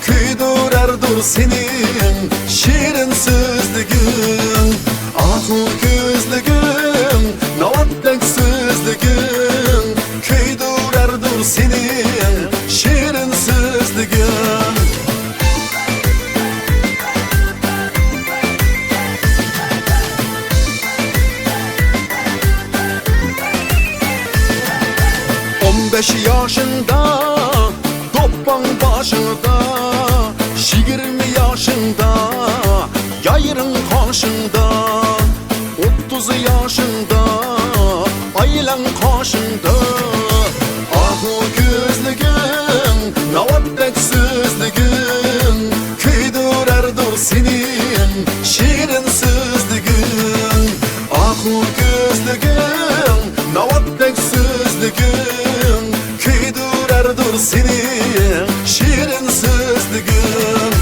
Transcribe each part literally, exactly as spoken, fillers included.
كۆيدۈرەردۇر سېنىڭ شېرىن سۆزلىگىڭ. ئاھۇ كۆزلىگىڭ، ناۋاتتەك سۆزلىگىڭ، كۆيدۈرەردۇر سېنىڭ شېرىن سۆزلىگىڭ. ئون بەش ياشىڭدا دوپپاڭ باشىڭدا، يىگىرمە ياشىڭدا يايرىڭ قاشىڭدا، ئوتتۇز ياشىڭدا ئايلاڭ قاشىڭدا. ئاھۇ كۆزلىگىڭ، ناۋاتتەك سۆزلىگىڭ، كۆيدۈرەردۇر سېنىڭ شېرىن سۆزلىگىڭ. ئاھۇ كۆزلىگىڭ، ناۋاتتەك سۆزلىگىڭ، كۆيدۈرەردۇر سېنى شېرىن سۆزلىگىڭ.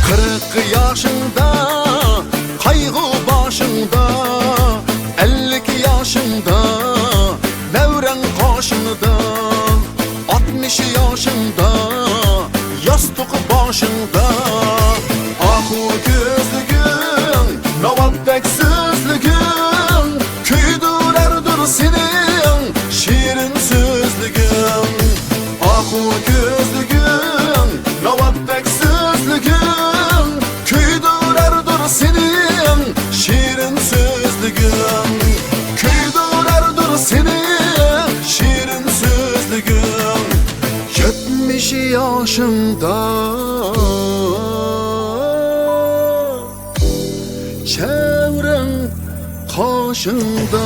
قىرىق ياشىڭدا قايغۇ باشىڭدا، ئەللىك ياشىڭدا نەۋرەڭ قاشىڭدا، ئاتمىش ياشىڭدا ياستۇق باشىڭدا. ئاھۇ كۆزلىگىڭ، ناۋاتتەك سۆزلىگىڭ، كۆيدۈرەردۇر سېنىڭ شېرىن سۆزلىگىڭ. ئاھۇ كۆزلىگىڭ، ناۋاتتەك سۆزلىگىڭ، كۆيدۈرەردۇر سېنىڭ شېرىن سۆزلىگىڭ. كۆيدۈرەردۇر سېنىڭ شېرىن سۆزلىگىڭ. يەتمىش ياشىڭدا چەۋرەڭ قاشىڭدا.